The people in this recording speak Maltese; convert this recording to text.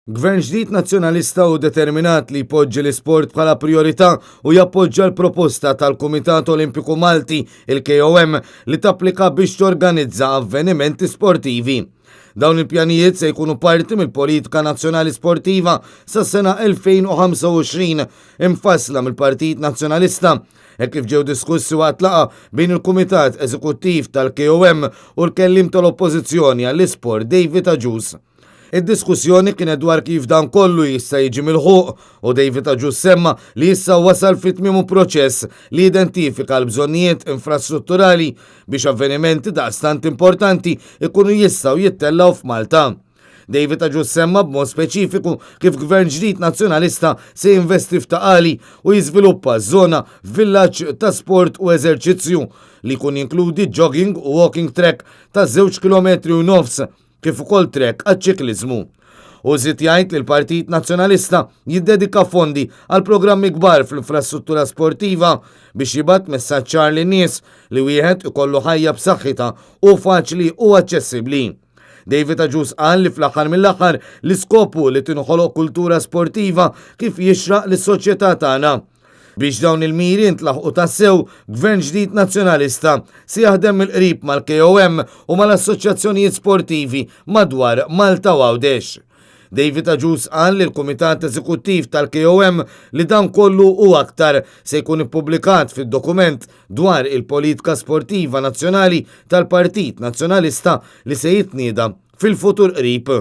Gvern ġdid Nazzjonalista hu determinat li jpoġġi l-isport bħala prijorità u jappoġġa l-proposta tal-Kumitat Olimpiku Malti, il-KOM, li tapplika biex torganizza avvenimenti sportivi. Dawn il-pjanijiet se jkunu parti mill-Politika Nazzjonali Sportiva sas-sena 2025 imfassla mill-Partit Nazzjonalista, hekk kif ġew diskussi waqt laqgħa bejn il-Kumitat Eżekuttiv tal-KOM u l-Kelliem tal-Oppożizzjoni għall-Isport David Agius. Id-diskussjoni kienet dwar kif dan kollu jista' jiġi milħuq u David Agius semma li issa wasal fi tmiemu proċess li jidentifika l-bżonnijiet infrastrutturali biex avvenimenti daqstant importanti jkunu jistgħu jittellgħu f'Malta. David Agius semma b'mod speċifiku kif Gvern ġdid Nazzjonalista se jinvesti f'Ta' Qali u jiżviluppa żona f'villaġġ ta' sport u eżerċizzju li jkun jinkludi jogging u walking track ta' żewġ kilometri u nofs kif ukoll trek għaċ-ċikliżmu. Hu żied jgħid li l-Partit Nazzjonalista jiddedika fondi għal programmi kbar fl-infrastruttura sportiva biex jibgħat messaġġ ċar lin-nies li wieħed ikollu ħajja b'saħħitha hu faċli u aċċessibbli. David Agius qal li fl-aħħar mill-aħħar l-iskop hu li tinħoloq kultura sportiva kif jixraq lis-soċjetà tagħna. Biex dawn il-miri jintlaħqu tassew, Gvern ġdid Nazzjonalista se jaħdem mill-qrib mal-KOM u mal-assoċjazzjonijiet sportivi madwar Malta u Għawdex. David Agius qal lill-Kumitat Eżekuttiv tal-KOM li dan kollu u aktar se jkun ippubblikat fid-dokument dwar il-politika sportiva nazzjonali tal-Partit Nazzjonalista li se jitnieda fil-futur qrib.